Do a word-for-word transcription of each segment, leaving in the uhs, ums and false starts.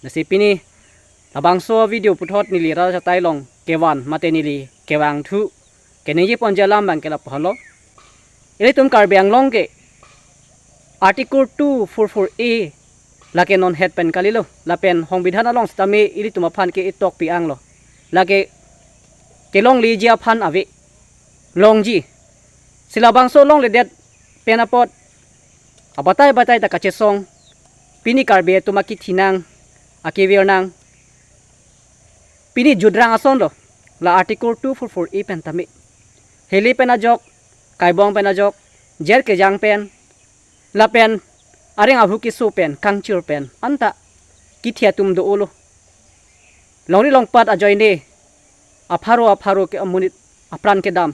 Lasi pini labangso video puthot neli rat achatai along kevan mate neli kevangthu keningje ponji alam abang ke lapu helo. Ilitum Karbi Anglong ke Article two four four A lake non het pen kalilo, lapen Songbidhan along sitame ilitum aphan ke itokpi anglo. Lake kelongleji aphan ave, longji. Si labangso longledet pen apot abatai batai ta kachesong, pini Karbi atum akithi nang, akevir nang, pini judrang asonlo, la Article two four four A pen tame. Heli pen ajok, kaibong pen ajok, jer kejang pen, lapen areng ahu keso pen, kangchir pen, anta kithi atum do-olo. Longri longpat ajoine, apharo apharo ke amonit apran kedam.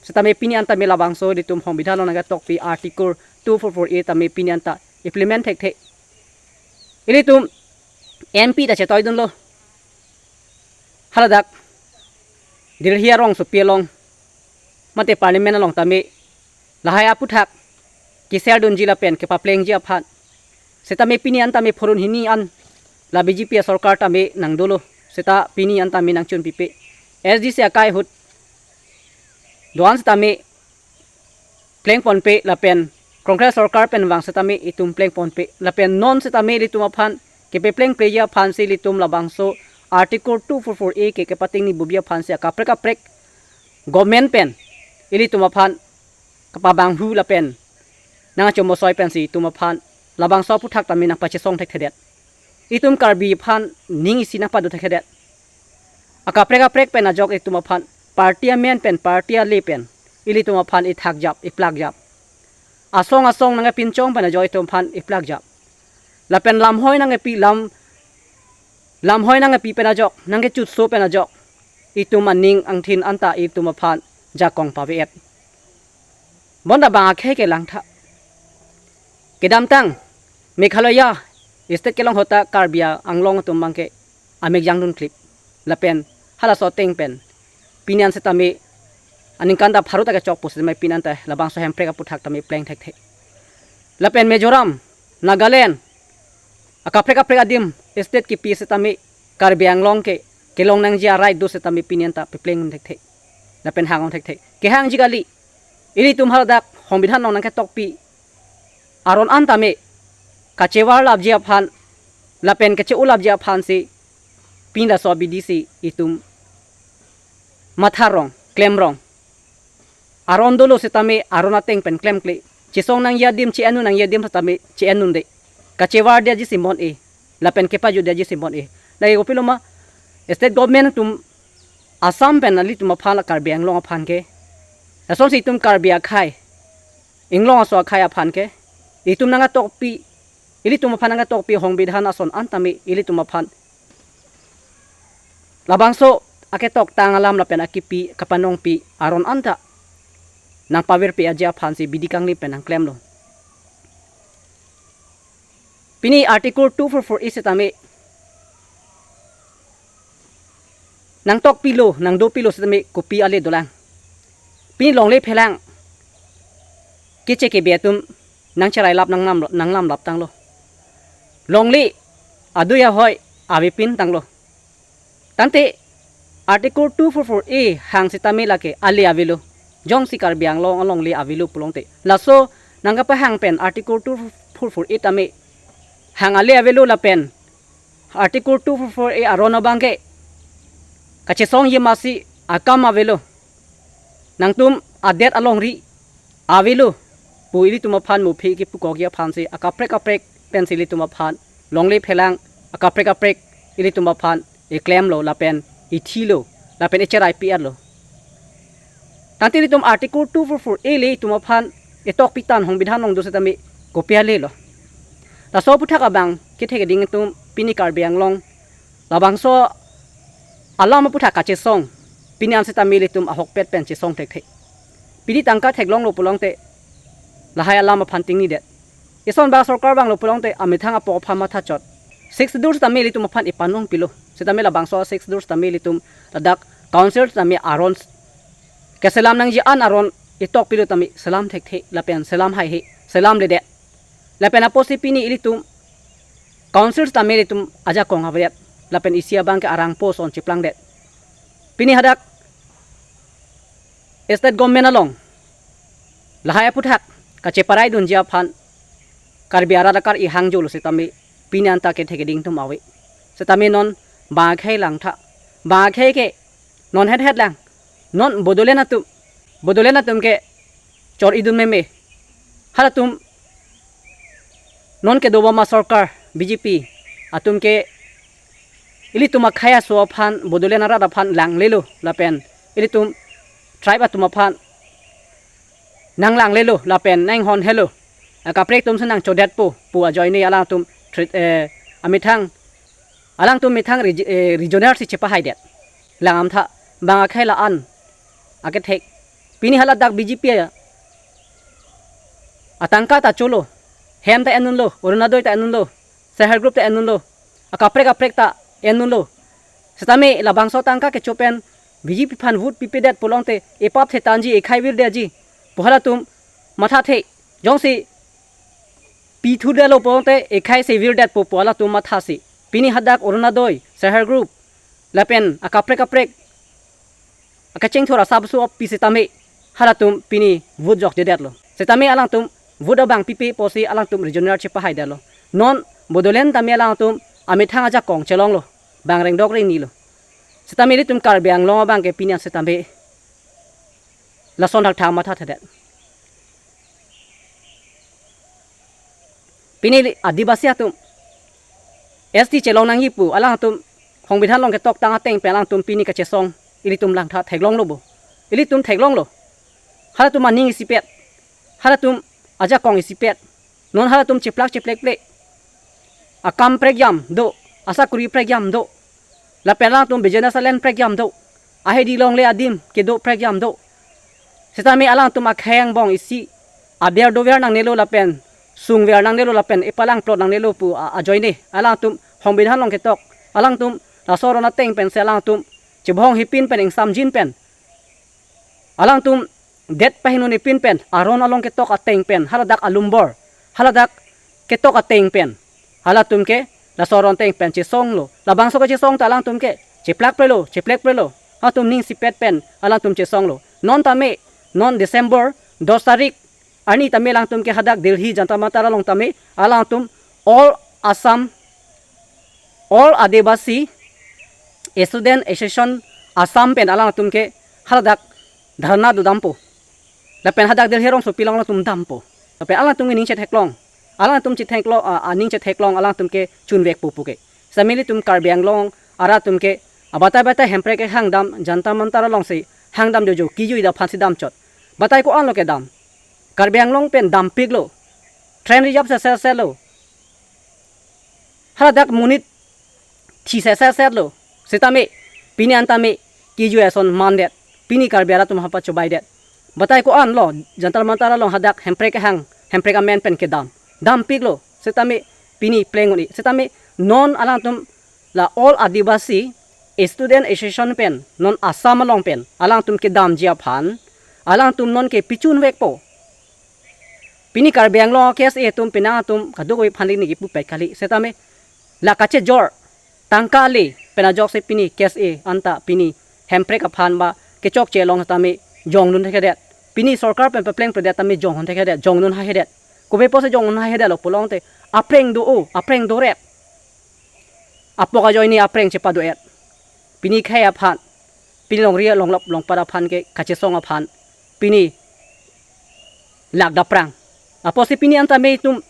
Sitame pini an tame labangso ilitum Songbidhan along nangketokpi Article two four four A tame pini anta implement thekthe. Ilitum M P ta chetoidunlo. Haladak Delhi arongsopi along mate Parliament along tame lahai aphuthak keserdunji lapen kepaplengji aphan. Sitame pini an tame phurun hini an la B J P asorkar tame nangdolo. Sita pini an tame nangchunpipe. S D C akai ahut do-an sitame plengponpe lapen Congress sorkar pen vang sitame itum plengponpe lapen non sitame ilitum aphan kepaplengpleji aphansi ilitum labangso Article two four four A ke kepatingni bubi aphansi akaprek kaprek government pen ilitum aphan kapabanghu lapen nangchomosoi pensi itum aphan labangso aphuthak tame nangpachesong thekthedet. Itum Karbi aphan ning isi nangpado thekthedet. Akaprek kaprek pen ajok itum aphan party amen pen party ale pen ilitum aphan ithakjap, iplakjap. Asong asong nangkepinchong pen ajok itum aphan iplakjap. Lapen lamhoi nangkepi lam, lamhoi nangkepi pen ajok, nangkechutso pen ajok itum aning angthin anta itum aphan jakong pave-et. Bonta bang akhei kelangtha. Kedamtang Meghalaya state kelong ahut ta Karbi Anglong atum abang ke amek jangdun klip. Lapen halaso ateng pen pini an sitame aningkan ta pharo ta kechok pusitame pini an ta labangso Hemprek aphuthak tame pleng thekthe. Lapen Mizoram, Nagaland, akaprek kaprek adim state kipi sitame Karbi Anglong ke kelong nangji a-right do sitame pini an ta pepleng thekthe. Lapen hang thekthe. Kehangji kali. Ilitum haladak Songbidhan along nangketokpi aron an tame kachevarlapji aphan lapen kache-olapji aphansi pini laso abidi si itum matharong, klemrong. Aron dolo sitame aron ateng pen klemkle. Chesong nangji adim, che-en nangji adim sitame che-en unde. Kachevardetji si mon-e. Lapen kepajutdetji si mon-e. Lake kopiloma, state government atum Assam pen ilitum aphan la Karbi Anglong aphan ke, lasonsi itum Karbi akhei, Anglong aso akhei aphan ke itum nangketokpi, ilitum aphan nangketokpi Songbidhan ason an tame ilitum aphan labangso aketoktang alam lapen akipi kapanongpi aron anta nangpavirpi aji aphansi bidi kangli pen nangklemlo. Pini Article two four four A sitame nangtokpilo, nangdopilo sitame kopi ale dolang. Pini longle phelang keche kebe atum nangcherailap nangnam, nanglamlap tanglo. Longle adui ahoi avepin tanglo. Tangte Article two four four A hang sitame lake ale avelo. Jongsi Karbi Anglong alongle avelo pulote, laso nangkapahang pen Article two four four A tame hang ale avelo lapen Article two four four A aron abang ke kachesongji masi akam avelo. Nangtum adet alongri avelo pu ilitum aphan muphi kipukokji aphansi akaprek kaprek pensi ilitum aphan longle phelang akaprek kaprek ilitum aphan iklemlo lapen ithilo lapen icheraipi-etlo. Tangte ilitum Article two four four A le itum aphan itokpi tang Songbidhan along do sitame kopi alelo. Laso aphuthak abang kethe keding itum pini Karbi Anglong labangso alam aphuthak kachesong, pini an sitame ilitum ahokpet pen chesong thekthe. Pini tangka theklonglo pulote lahai alam aphan tingnidet. Ison ba sorkar abanglo pulote amethang apok aphan mathachot. Sixth Schedule sitame ilitum aphan ipanongpilo. Sitame labangso Sixth Schedule sitame ilitum ladak council sitame aron keselam nangji an aron itokpilo tame selam thekthe lapen selam haihe, selamledet. Lapen apotsi pini ilitum Council tame ilitum ajakong avedet, lapen isi abang ke arang post on cheplangdet. Pini hadak state government along lahai aphuthak kacheparaidunji aphan Karbi arat akar ihang jolo setame pini anta kethe keding atum ave. Setame non bang akhei langtha. Bang akhei ke non het het lang. Non Bodoland atum, Bodoland atum ke chor-idun meme. Halatum non kedobom asorkar B J P atum ke ilitum akhei aso aphan, Bodoland arat aphan langlelo lapen ilitum tribe atum aphan nanglanglelo lapen nanghon helo. Akaprek atum si nangchodetpo pu ajoine alangtum thri-, eh, amethang, alangtum methang reg-, eh, regional si chepahaidet. Lang amtha bang akhei la-an akethek. Pini haladak B J P atangka ta cholo, hem ta en-unlo, Orunodoi ta en-unlo, self help group ta en-unlo, akaprek kaprek ta en-unlo. Setame labangso atangka kecho pen B J P aphan vote pipedet pulote epap thetanji, ekhei virdetji pu halatum mathathe. Jongsi pithudetlo pulote ekhei si virdetpo pu halatum mathasi. Pini hadak Orunodoi, self help group lapen akaprek kaprek akachingthur asapso api setame halatum pini vote jokjedetlo. Setame alangtum vote abang pipe pusi alangtum regional chepahaidetlo. Non Bodoland tame alangtum amethang ajakong chelonglo, bang rengdok rengnilo. Setame ilitum Karbi Anglong abang ke pini an setame lason thakthak mathathedet. Pini Adivasi atum S T chelong nangji pu alangtum Songbidhan along ketoktang ateng pen alangtum pini kachesong ilitum langtha, theklonglo bo. Ilitum theklonglo. Halatum aning isipet, halatum ajakong isipet. Non halatum cheplak cheplekple. Akam prekjam do, asakuri prekjam do, lapen alangtum business alen prekjam do, ahidi longle adim kedo prekjam do. Setame alangtum akhei angbong isi aber dover nangnelo lapen sungver nangnelo lapen epalangplot nangnelo pu a-, ajoine alangtum Songbidhan along ketok, alangtum laso aron ateng pensi alangtum chebong hipin pen ingsamjin pen, alangtum det pahinun ipin pen, aron along ketok ateng pen, haladak alumbor, haladak ketok ateng pen halatum ke laso aron ateng pen chesonglo. Labangso kachesong ta alangtum ke cheplakprelo, cheplekprelo. Halatum ning isipet pen alangtum chesonglo. Non tame, non December dos tarik arni tame alangtum ke hadak Delhi Jantar Mantar along tame alangtum All Assam, All Adivasi Student Association Assam pen alangtum ke haladak dharna dodampo. Lapen hadak Delhi rongsopi along alangtum dampo. Lapen alangtum ke ning chetheklong, alangtum chetheklong, ah, ah, ning chetheklong alangtum ke chunvekpo pu ke. Setame ilitum Karbi Anglong arat atum ke abatai batai hemprek kehang dam, Jantar Mantar alongsi hangdam jojo, kejui aphansi damchot. Batai ko-anlo kedam? Karbi Anglong pen dampiklo. Train reserve seselsetlo. Haladak monit thi seselsetlo. Setame pini an tame kejui ason mandet. Pini Karbi arat atum hapa chobaidet. Batai ko-anlo Jantar Mantar along hadak hemprek kehang, hemprek amen pen kedam? Dampiklo. Setame pini pleng un-e. Setame non alangtum la All Adivasi Student Association pen non Assam along pen alangtum kedamji aphan alangtum non ke pichunvekpo. Pini Karbi Anglong K S A atum penang atum kadokave aphan neli kipupet kali. Setame la kachejor tangka le pen ajoksi pini K S A anta pini hemprek aphan ba kechokche along tame jongdun thekthedet. Pini sorkar pen peplengpredet tame jongdun thekthedet, jongdun haihedet. Kopi pusi jongdun haihedetlo pulote, aphreng do-o, aphreng dorep. Apok ajoine aphreng chepado-et. Pini khei aphan, pini longri longlop longpat aphan ke kachesong aphan, pini lak daprang. Apotsi pini an tame itum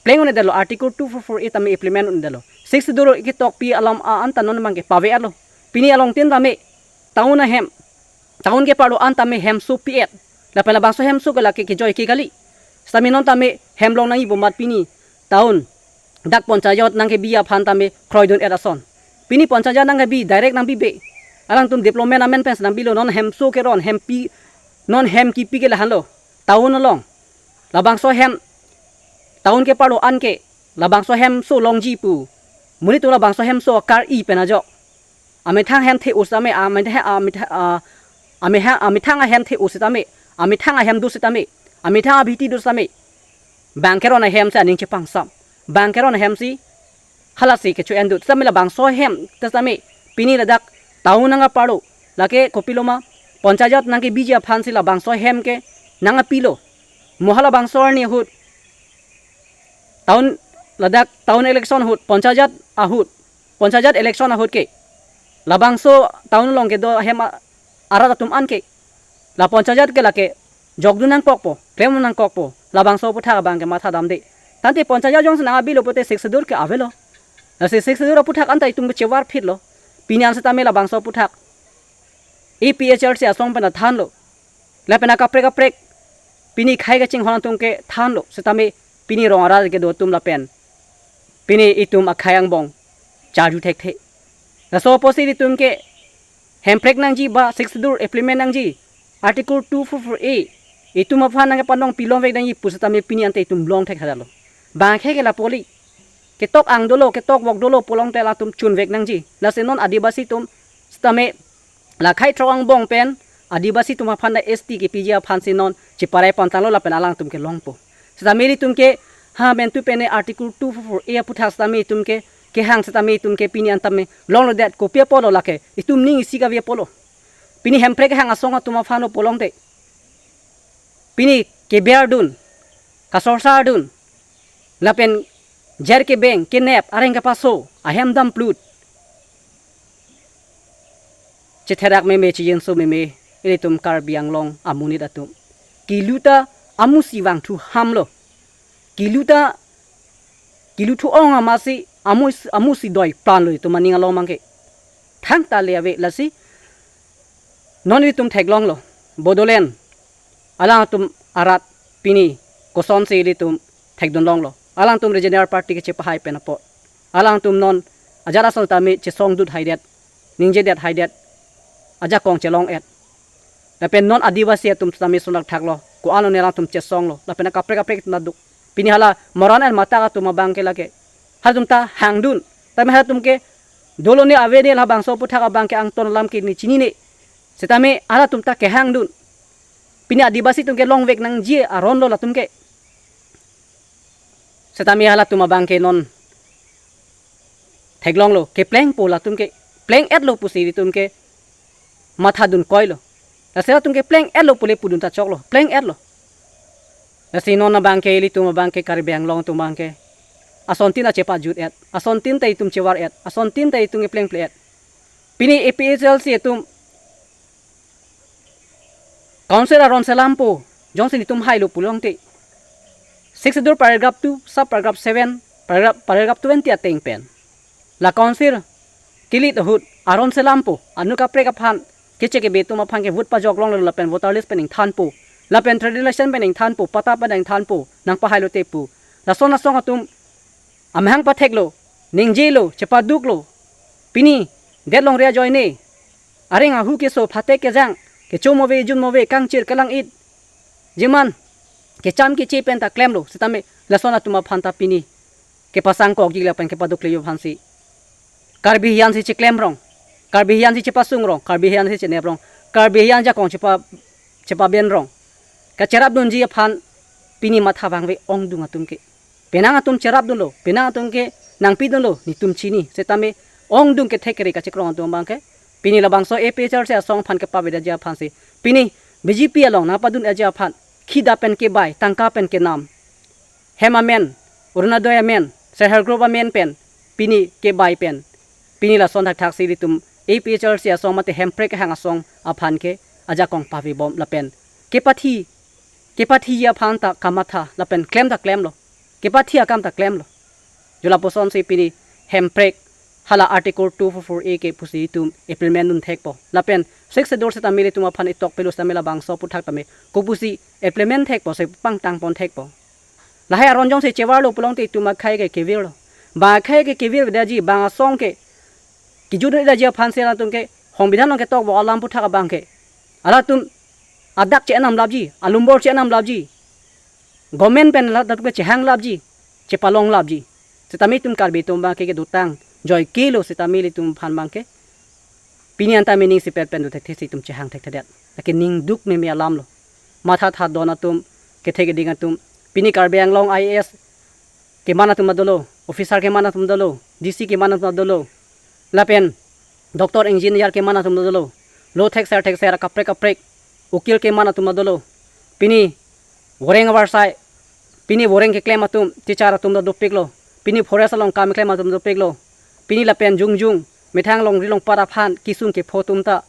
pleng un-edetlo, Article two four four A tame implement un-edetlo. Sixth Schedule ketokpi alam a-an ta non abang ke pave-etlo. Pini alongtin tame town ahem, town keparlo an tame hemso pi-et. Lapen labangso hemso ke lake kejoi ke kali. Setame non tame hem long nangji pu amat pini town dak panchayat nangkebi aphan tame kroidun-et ason. Pini panchayat nangkebi direct nangbibe. Alangtum development amen pensi nangbilo, non hemso keron, hempi, non hem kipi ke lahenlo. Town along labangso hem, town keparlo an ke labangso hemso longji pu, monit atum labangso hemso akar-i pen ajok amethang hem the-o setame, amethang, amethang, ah, amethang, amethang ahem the-o setame, amethang ahem do setame, amethang abhiti do setame, bang keron ahemsi aning chepangsam, bang keron ahemsi Halasi kecho-en dut. Setame labangso ahem, setame pini ladak town nang aparlo. Lake kopiloma, panchayat nangkebiji aphansi labangso ahem ke nangpilo. Mo halabangso arni ahut, town, ladak town election ahut, panchayat ahut, panchayat election ahut ke labangso town along kedo ahem a-, arat atum an ke, la panchayat ke lake jokdun nangkokpo, klemdun nangkokpo, labangso aphuthak abang ke mathadamde. Tangte panchayat jongsi nang-avelo pulote Sixth Schedule ke avelo. Lasi Sixth Schedule aphuthak anta itum chevar phitlo. Pini an setame labangso aphuthak A P H L C asong pen thanlo. Lapen akaprek kaprek pini khei kachinghon atum ke thanlo. Setame pini rong arat kedo atum lapen pini itum akhei angbong charju thekthe. Laso apotsi itum ke hemprek nangji ba Sixth Schedule implement nangji, Article two four four A itum aphan nangkepanong pilongvek nangji pu setame pini ante itum longthekthedetlo. Bang akhei ke lapu kali. Ketok ang dolo, ketok vok dolo pulote latum chunvek nangji. Lasi non Adivasi atum setame la khei throk angbong pen Adivasi atum aphan ta S T kepiji aphansi non cheparai pantanglo lapen alangtum ke longpo. Setame itum ke ha mentu pen Article two four four A aphuthak setame itum ke kehang setame itum ke pini an tame longlodet, kopi apotlo lake, itum ning isi kave apotlo. Pini hemprek kehang asong atum aphanlo pulote, pini keberdun, kasorsardun, lapen jer kebeng, kenep, areng kepaso, ahem damplut, chetherak meme, chejinso meme, ilitum Karbi Anglong amonit atum. Kilu ta amusi vangthu hamlo. Kilu ta, kilu thu-ong amatsi amus-, amusi doi planlo itum aning along abang ke. Thangta le ave. Lasi non itum theklonglo, Bodoland alangtum arat pini kosonsi ilitum thekdunlonglo. Alangtum regional party kechepahai pen apot, alangtum non ajat ason tame chesongdut haidet, ningjedet haidet, ajakong chelong-et. Lapen non Adivasi atum tame sunak thaklo, ko-an lo ne alangtum chesonglo, lapen akaprek kaprek atum ta duk. Pini hala moran an matak atum abang ke lake, halatum ta hangdun. Tame halatum ke dolo ne ave ne, labangso aphuthak abang ke angton alam ke ne chinine. Setame halatum ta kehangdun. Pini Adivasi atum ke longvek nangji aron lo latum ke. Setame halatum abang ke non theklonglo, keplengpo latum ke, pleng-etlo pusi itum ke mathadun koilo. Lasi latum ke pleng-etlo pule pudun ta choklo, pleng-etlo. Lasi non abang ke, ilitum abang ke, Karbi Anglong atum abang ke asontin ta chepajut-et, asontin ta itum chevar-et, asontin ta itum keplengple-et. Pini A P H L C atum council aron selampo, jongsi itum hailo pulote, Sixth Schedule paragraph two, sub paragraph seven, paragraph, paragraph twenty ateng pen la council kilit ahut aron selampo, anu kaprek aphan, keche kebe atum aphan ke vote pajoklonglo lapen voter list pen ingthanpo, lapen trade relation pen ingthanpo, patta pen ingthanpo, nangpahailote pu. Lason asong atum amahang patheklo, ningjelo, chepaduklo. Pini det longri ajoine, areng ahu keso, phatek kejang, kecho mo ave, ejun mo ave, kangchir kalang-it, jeman kecham keche pen ta klemlo. Setame lason atum aphan ta pini kepasangkokji lapen kepadukleji aphansi Karbi hiansi cheklemrong, Karbi hiansi chepasungrong, Karbi hiansi cheneprong, Karbi hian ajakong chepa, chepabenrong, kacherapdunji aphan pini matha vangve ongdung atum ke. Penang atum cherapdunlo, penang atum ke nangpidunlo, netum chini. Setame ongdung kethek kere kachekrong atum abang ke pini labangso A P H L C asong aphan kepavedetji aphansi, pini B J P along nangpadun-etji aphan, khida pen kebai, tangka pen kenam, hem amen, Orunodoi amen, self help group amen pen pini kebai pen, pini lason thakthaksi itum A P H L C asong mate hemprek kehang asong aphan ke ajakong pavebom lapen kepathi, kepathi aphan ta kamatha lapen klem ta klemlo, kepathi akam ta klemlo. Jo lapuson si pini hemprek hala Article two four four A ke pusi itum implement dun thekpo, lapen Sixth Schedule setame ilitum aphan itok pelo setame labangso aphuthak tame kopusi implement thekpo, si pangtangpon thekpo. Lahai aron jongsi chevarlo pulote itum akhei ke kevirlo. Bang akhei ke kevirvedetji, bang asong ke kijut-edetji aphansi latum ke songbidhan along ketok vo alam aphuthak abang ke, alatum adak che-enam lapji, alumbor che-enam lapji, government pen latum ke chehang lapji, chepalong lapji. Setame itum Karbi atum abang ke kedotang joike lo, setame ilitum aphan abang ke pini anta meaning sipet pen do thekthe si itum chehang thekthedet. Lake ning duk meme alam lo. Matha thadon atum, kethe keding atum, pini Karbi Anglong I A S keman atum dolo, officer keman atum dolo, D C keman atum ta dolo. Lapen doctor engineer keman atum ta dolo. Lo thekser thekser kaprek kaprek ukil keman atum ta dolo. Pini voreng avarsai, pini voreng keklem atum, teacher atum ta dopiklo. Pini forest along kam keklem atum dopiklo. Pini lapen jongjong methang longri longpat aphan kesung kepho atum ta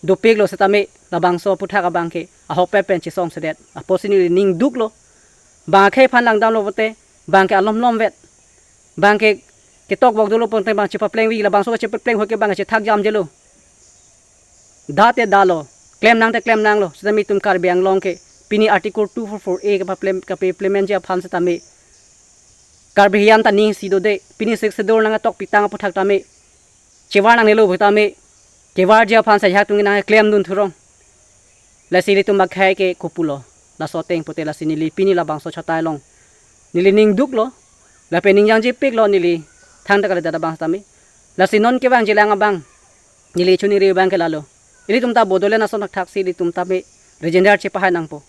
dopiklo setame labangso aputhak abang ke ahokpet pen chesongsedet. Apotsi neli ning duklo. Bang akhei aphan langdamlo pote, bang ke alom lomvet. Bang ke ketok bok dolo pote bang chepapleng vi, labangso chepapleng ho ke bang chethak jamjelo. Da te dalo, klem nang te klem nanglo, setame itum Karbi Anglong ke pini Article two four four A kepaplem, kepa-implement ji aphan setame Karbi hiyan ta ning si dode, pini Sixth Schedule nangketok pitang aputhak tame chevar nangnelo pu tame, kevarji aphan sajak tung nangklemdun thurong. Lasi ilitum akhei ke kopulo, laso ateng pote lasi neli pini labangso chatai along neli ning duklo, lapen ning jangjepiklo neli thangta kalidet abang tame. Lasi non kevangjilang abang neli choningri abang ke lalo. Ilitum ta Bodoland ason thakthaksi ilitum tame regender chepahai nangpo.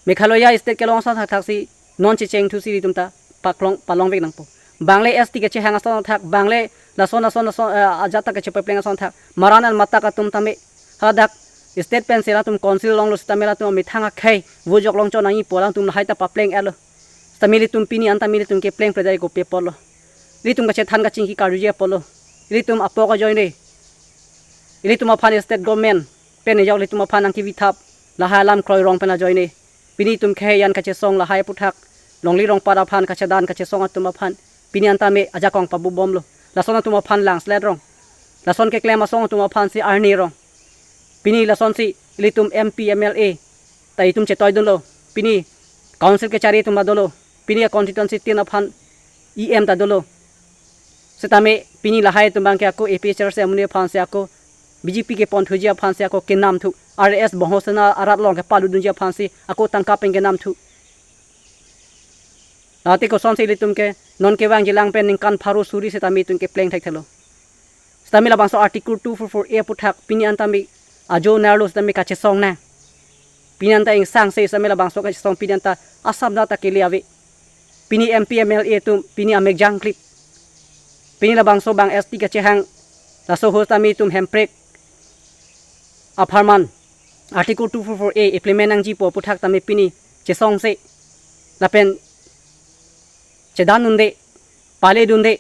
Meghalaya state kelong ason thakthaksi non chechengthusi ilitum ta paklong palongvek nangpo. Bang le S T kachehang ason thak, bang le lason ason ason, eh, ajat ta kachepapleng ason thak, Maran an Matak atum tame hadak state pensi latum council longlo setame latum amethang akhei vojok longchon nangji pu alangtum lahai ta papleng-etlo. Setame ilitum pini an tame ilitum kepleng pledai kopi apotlo. Ilitum kachethan kachingki karjuji apotlo. Ilitum apok ajoine, ilitum aphan state government pen ejok ilitum aphan nangkevithap lahai alam kroirong pen ajoine, pini itum khei an kachesong lahai aputhak, longri longpat aphan kachedan kachesong atum aphan pini an tame ajakong pabubomlo. Lason atum aphan langslet rong. Lason keklem asong atum aphansi arni rong. Pini lasonsi ilitum M P, M L A ta itum chetoidunlo. Pini council kechari atum ta dolo. Pini a constituency tin aphan E M ta dolo. Setame pini lahai atum bang ke ako A P H L C amonit aphansi ako B J P keponthuji aphansi ako kenamthu, R S Bongho Sena arat along kepaludunji aphansi ako tangka pen kenamthu. Late kosonsi ilitum ke non kevangjilang pen ningkan pharo suri setame itum kepleng thekthelo. Setame labangso Article two four four A aputhak pini an tame ajo nerlo setame kachesong nang. Pini an ta ingsangse setame labangso kachesong pini an ta Assam ta ta kele ave. Pini M P, M L A atum pini amek jangklip. Pini labangso bang S T kachehang, laso ho setame itum Hemprek apharman Article two four four A implement nangji pu aputhak tame pini chesongse lapen chedan dunde, pale dunde,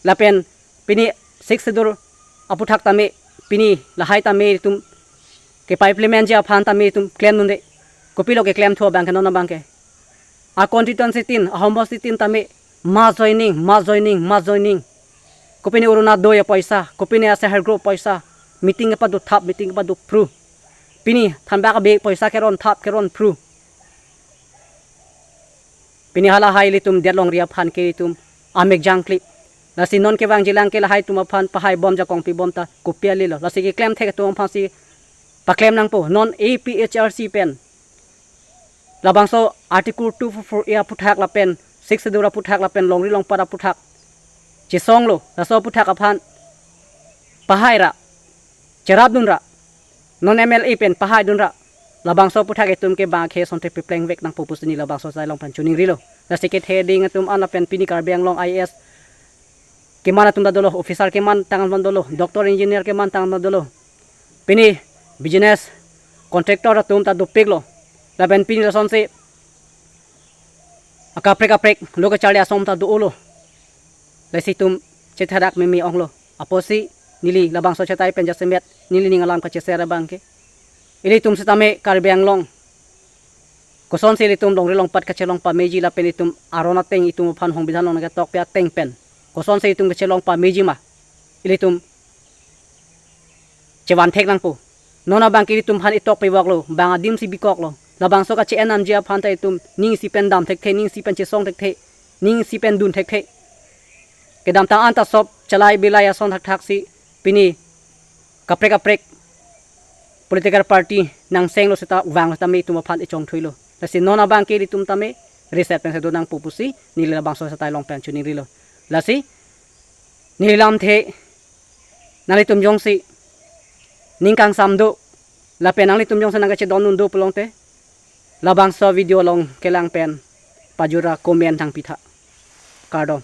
lapen pini Sixth Schedule aputhak tame pini lahai tame itum kepa-implement ji aphan tame itum klem dunde. Kopilo keklemthu abang ke non abang ke? A constituency tin, a homosti tin tame mass joining, mass joining, mass joining. Kopine Orunodoi apoisa, kopine a-self help group apoisa, meeting kepado thap, meeting kepado phru. Pini thanbak abe poisa keron thap, keron phru. Pini halahai ilitum det longri aphan ke itum amek jangklip. Lasi non kevangjilang ke lahai atum aphan pahaibom jakong pibom ta kopi alilo. Lasi keklem thek atum aphansi paklem nangpo. Non A P H L C pen labangso Article two four four A aputhak lapen Sixth Schedule aputhak lapen longri longpat aputhak chesonglo, laso aputhak aphan pahai ra, cherapdun ra, non M L A pen pahaidun ra, labangso aputhak itum ke bang akhei asonte peplengvek nangpo pusi neli labangso chatai along pen choningrilo. Lasi kethe ding atum an lapen pini Karbi Anglong I A S keman atum ta dolo, officer keman tang atum ta dolo, doctor engineer keman tang atum ta dolo. Pini business contractor atum ta dopiklo. Lapen pini lasonsi akaprek kaprek lo kacharli ason ta dolo. Lasi itum chetherak meme onglo. Apotsi neli labangso chatai pen jasemet neli ning alam kacheser abang ke, ilitum setame Karbi Anglong kosonsi ilitum longri longpat kachelong pameji lapen itum aron ateng itum aphan songbidhan along nangketokpe ateng pen kosonsi itum kachelong pameji ma, ilitum chevan thek nangpo. Non abang ke ilitum aphan itokpe voklo, bang adimsi bikoklo. Labangso kache-en namji aphan ta itum ning isi pen dam thekthe, ning isi pen chesong thekthe, ning isi pen dun thekthe. Kedamtang an ta sop chalai belai ason thakthaksi pini kaprek kaprek political party nangsenglo seta vanglo tame itum aphan ichongthuilo. Lasi non abang ke ilitum tame reset pen sedo nangpo pusi neli labangso chatai along pen choningrilo. Lasi neli lamthe nanglitum jongsi ning kangsam do lapen nanglitum jongsi nangkachedondun do pulote labangso video along kelang pen pajut ra comment nangpitha. Kardom.